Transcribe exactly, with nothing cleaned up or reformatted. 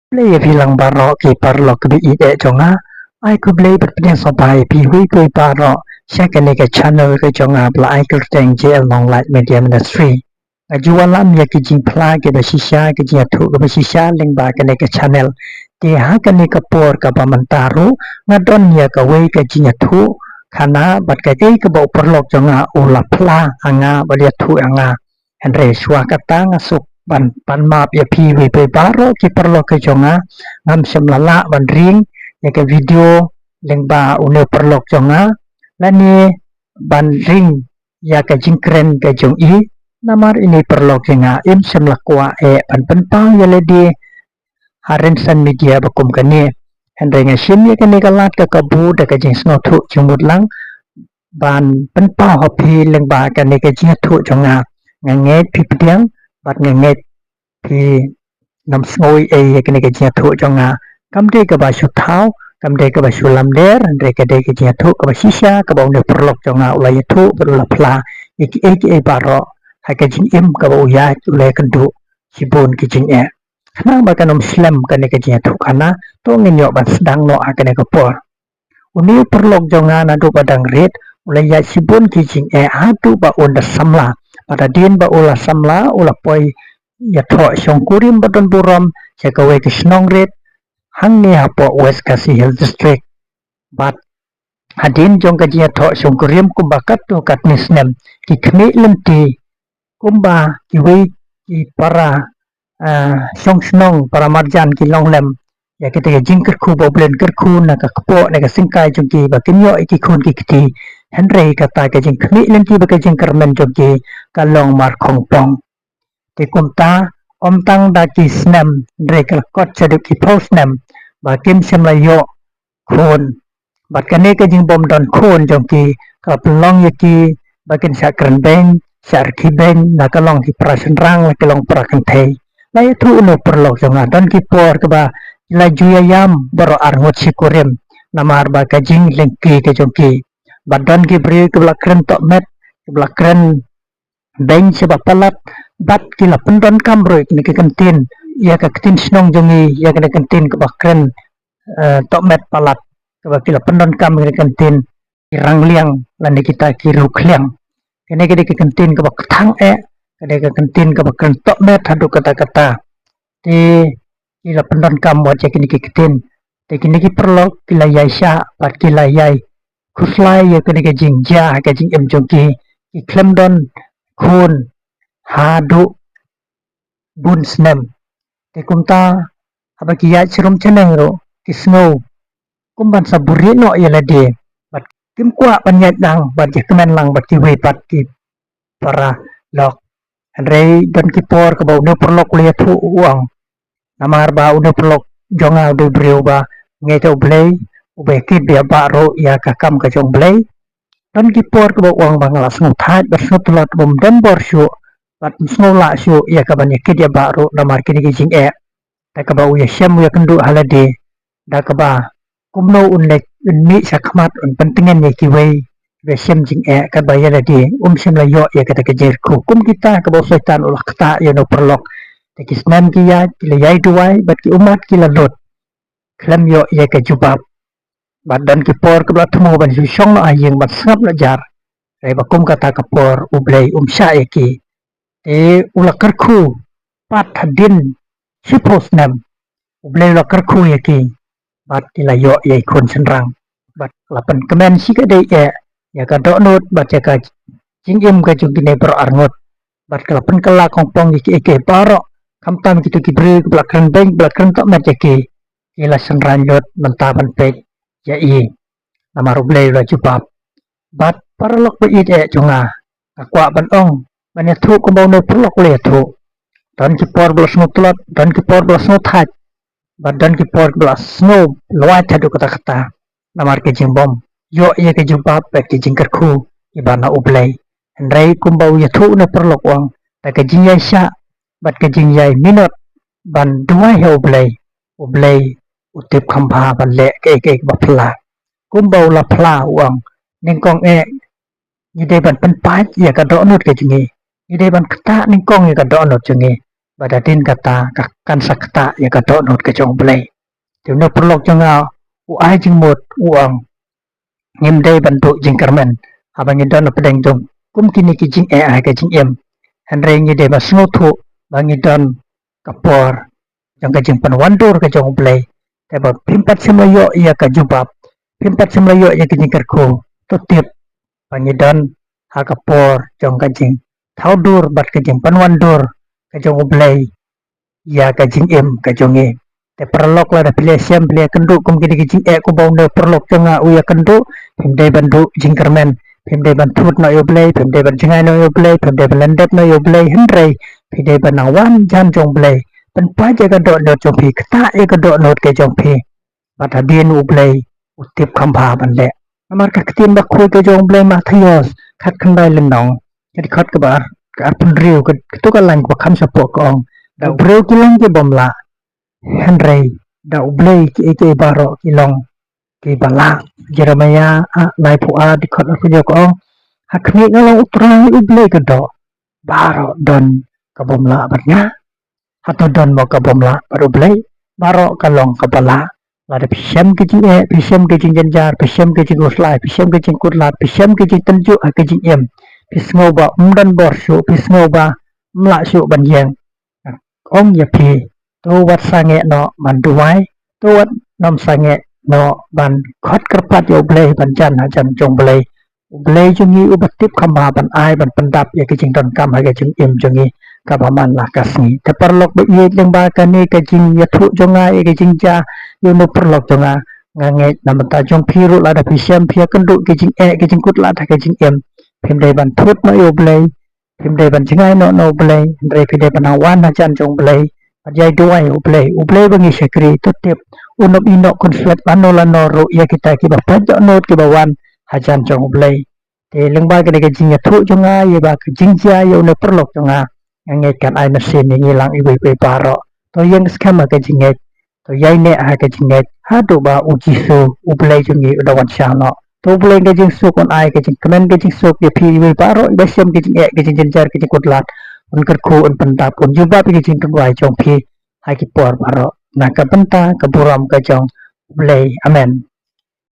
Khublei ïa phi lang baroh ki paralok kiba ïeit jong nga. Ai khublei bad pdiang sngewbha ïa phi uwei pa uwei baroh sha kane ka channel ka jong nga ba la ai kyrteng J L Nonglait Media Ministry. Nga ju wallam ïa ki jingphla kiba shisha, ki jingïathuh kiba shisha lyngba kane ka channel. Te ha kane ka por kaba mynta ruh nga don ïa kawei ka jingïathuh khana bad kaei kaba u paralok jong nga u la phla ha nga bad ïathuh ha nga. Hynrei shuwa kata nga suk ban pan map ïa phi uwei pa uwei baroh ki paralok ka jong nga. Ngam shym la lah ban ring ïa ka video lyngba une u paralok jong nga lane ban ring ïa ka jingkren ka jong i. Namar ine i paralok jong nga im shym la kwah eh ban pynpaw ïa lade ha rynsan media ba kum kane. Hynrei nga shim ïa kane ka lad ka kabu da ka jingsngewthuh jingmut lang ban pynpaw ha phi lyngba kane ka jingïathuh jong nga. Nga ngeit phi pdiang bad nga ngeit phi nym sngew ei ïa kane ka jingïathuh jong nga. Kam dei kaba shu thaw, kam dei kaba shu lamler, hynrei ka dei ka jingïathuh kaba shisha kaba une u paralok jong nga u la ïathuh bad u la phla ïa kiei kiei baroh ha ka jingim kaba u ïaid u la ïakynduh shibun ki jingeh. Khnang ba kan ym slem kane ka jingïathuh khana, to ngin ïoh ban sdang noh ha kane ka por. Une u paralok jong nga naduh ba dang rit u la ïaid shibun ki jingeh haduh ba un da samla. Bad hadien ba u la samla u la poi ïathoh shongkurim ba don burom sha kawei ka shnong rit hangne hapoh West Khasi Hills District. Bad hadien jong ka jingïathoh shongkurim kumba katto katne snem ki khmih lynti kumba kiwei ki para, ah, shong shnong, para marjan ki long lem ïa kita ki jingkyrkhu ba u Blei un kyrkhu na ka kpoh na ka syngkai jong ki ba kin ïoh ïa ki khun ki kti. Hynrei kata ka jingkhmih lynti bad ka jingkyrmen jong ki ka long mar khongpong. Te kumta ym tang da ki snem hynrei ka la kot shaduh ki phew snem ba kim shym la ïoh khun. Bad kane ka jingbym don khun jong ki ka la pynlong ïa ki ba kin shah kren beiñ, shah rkhie beiñ, la ka long ki para shynrang la ki long para kynthei. La ïathuh une u paralok jong nga don ki por kaba ki la ju ïaïam baroh arngut shi kurim namar ba ka jinglehkai ka jong ki. Bad don ki briew kiba la kren tohmet, kiba la kren beiñ sha ba palat bad ki la pyndonkam ruh ïa kane ka kyntien, ïa ka ktien shnong jong ngi, ïa kane ka kyntien kaba kren, eh, tohmet palat, kaba ki la pyndonkam ïa kane ka kyntien ki rang liang lane kita ki riew khliang. Kane ka dei ka kyntien kaba kthang eh, ka dei ka kyntien kaba kren tohmet haduh katta katta. Te ki la pyndonkam wat ïa kine ki ktien. Te kine ki paralok ki la ïai shah bad ki la ïai khuslai ïa kane ka jingjia ha ka jingim jong ki. Ki khlem don khun haduh bun snem. Te kumta haba ki ïaid sharum shaneng ruh ki sngew kum ban sa buhrieh noh ïa lade bad kim kwah ban ïaid lang bad ïakmen lang bad kiwei pat ki paralok. Hynrei don ki por kaba une u paralok u la ïathuh u ong, namar ba une u paralok jong nga u dei u briew ba ngeit ha u Blei, uba ïakit bad ïabah ruh ïa ka kam ka jong u Blei. Don ki por kaba u ong ba nga la sngewthait bad sngewtlot bym don bor shuh bad ym sngew lah shuh ïa ka ban ïakit ïabah ruh namar kine ki jingeh. Da kaba u ïashem u ïakynduh ha lade, da kaba kumno un leit un mih shakhmat un pyntngen ïa kiwei kiba shem jingeh, katba ïa lade um shym la ïoh ïa kata ka jingkyrkhu. Kum kita kaba u Soitan u la ktah ïa une u paralok. Te ki snem ki ïaid, ki la ïai duwai bad ki ummat ki la lut khlem ïoh ïa ka jubab. Bad don ki por kaba la thmu ban shu shong noh ha ïing ban sngap noh jar. Hynrei ba kum kata ka por u Blei um shah ïa ki. Te u la kyrkhu pat hadien shiphew snem. U Blei u la kyrkhu ïa ki bad ki la ïoh ïa i khun shynrang. Bad ka la pynkmen shi ka dei eh ïa ka dohnud bad ïa ka jingim ka jong kine baroh arngut. Bad ka la pynkylla khongpong ïa kiei kiei baroh, khamtam kito ki briew kiba la kren beiñ, ba la kren tohmet ïa ki, ki la shynrang lut mynta ban peit ïa i. Namar u Blei u la jubab. Bad paralok ba ïeit eh jong nga, nga kwah ban ong, ban ïathuh kumba une u paralok u la ïathuh. Don ki por ba la sngewtlot, don ki por ba la sngewthait. Bad don ki por ba la sngew lwait haduh katta katta. Namar ka jingbym ïoh ïa ka jubab bad ka jingkyrkhu kiba na u Blei. Hynrei kumba u ïathuh une u paralok u ong, da ka jingïaishah bad ka jingïai minot ban duwai ha u Blei, u Blei u tip kham bha ban leh kaei kaei kaba phylla. Kumba u la phla u ong, nyngkong eh ngi dei ban pynpait ïa ka dohnud ka jong ngi. Ngi dei ban ktah nyngkong ïa ka dohnud jong ngi. bad hadien kata ka kan sa ktah ïa ka dohnud ka jong U Blei. Te une u paralok jong nga u ai jingmut, u ong, ngim dei ban duh jingkyrmen haba ngi don hapdeng jong kum kine ki jingeh ha ka jingim. Hynrei ngi dei ban sngewthuh ba ngi don ka por jong ka jingpynwandur ka jong U Blei. Te ba phim pat shym la ïoh ïa ka jubab, phim pat shym la ïoh ïa ka jingkyrkhu, to tip ba ngi don ha ka por jong ka jingthaw dur bad ka jingpynwandur ka jong U Blei ïa ka jingim ka jong ngi. Te paralok, lada phi la shem, phi la kynduh kum kine ki jingeh kumba une u paralok jong nga u ïakynduh, phim dei ban duh jingkyrmen, phim dei ban thut noh ïa U Blei, phim dei ban jngai noh ïa U Blei, phim dei ban lyndet noh ïa U Blei, hynrei phi dei ban nang wan hajan jong U Blei, pynpait ïa ka dohnud jong phi, ktah ïa ka dohnud ka jong phi. Bad hadien U Blei u tip kham bha ban leh. Namar ka ktien bakhuid ka jong U Blei, Mathaios khatkhyndai lynnong, ka dkhot kaba ar, ka arphew hynriew, ka, kato ka lain kaba kham shapoh ka ong, da u briew ki long ki bym lah, hynrei da U Blei kiei kiei baroh ki long kiba lah. Jeremaïah, ah, laiphew ar, dkhot arphew hynñiew ka ong, ha khmih nga long U Trai U Blei ka doh, baroh don ka bym lah bad nga. Hato don mo ka bym lah bad U Blei? Baroh ka long kaba lah. Lada phi shem ka jingeh, phi shem ka jingjynjar, phi shem ka jingkhuslai, phi shem ka jingkutlad, phi shem ka jingtynjuh ha ka jingim, phi sngew ba ym don bor shuh, phi sngew ba ym lah shuh ban ïeng, ong ïa phi, to wat sangeh noh ban duwai, to wat nym sangeh noh ban khot kyrpad ïa U Blei, ban jan hajan jong U Blei. U Blei jong ngi uba tip kham bha ban ai, ban pyndap ïa ka jingdonkam ha ka jingim jong ngi kaba man la ka sngi. Te paralok ba ïeit, lyngba kane ka jingïathuh jong nga ïa ka jingjia ïa une u paralok jong nga, nga ngeit na bynta jong phi ruh, lada phi shem, phi ïakynduh ka jingeh, ka jingkutlad ha ka jingim, phim dei ban thut noh ïa U Blei, phim dei ban jngai noh na U Blei, hynrei phi dei ban nang wan hajan jong U Blei bad ïai duwai ïa U Blei. U Blei ba ngi shakri, to tip un ym ïehnoh khuslai lano lano ruh ïa kita kiba pait dohnud, kiba wan hajan jong U Blei. Te lyngba kane ka jingïathuh jong nga ïa ba ka jingjia ïa une u paralok jong nga, nga ngeit kan ai mynsiem ïa ngi lang iwei pa iwei baroh. To ïeng skhem ha ka jingngeit, to ïaineh ha ka jingngeit haduh ba U Jisu U Blei jong ngi u da wan shaw noh. To U Blei ka jingsuk un ai ka jingkmen, ka jingsuk ïa phi iwei baroh iba shem ka jingeh, ka jingjynjar, ka jingkutlad. Un kyrkhu, un pyndap, un jubab ïa ka jingduwai jong phi ha ki por baroh. Na ka bynta ka burom ka jong U Blei. Amen.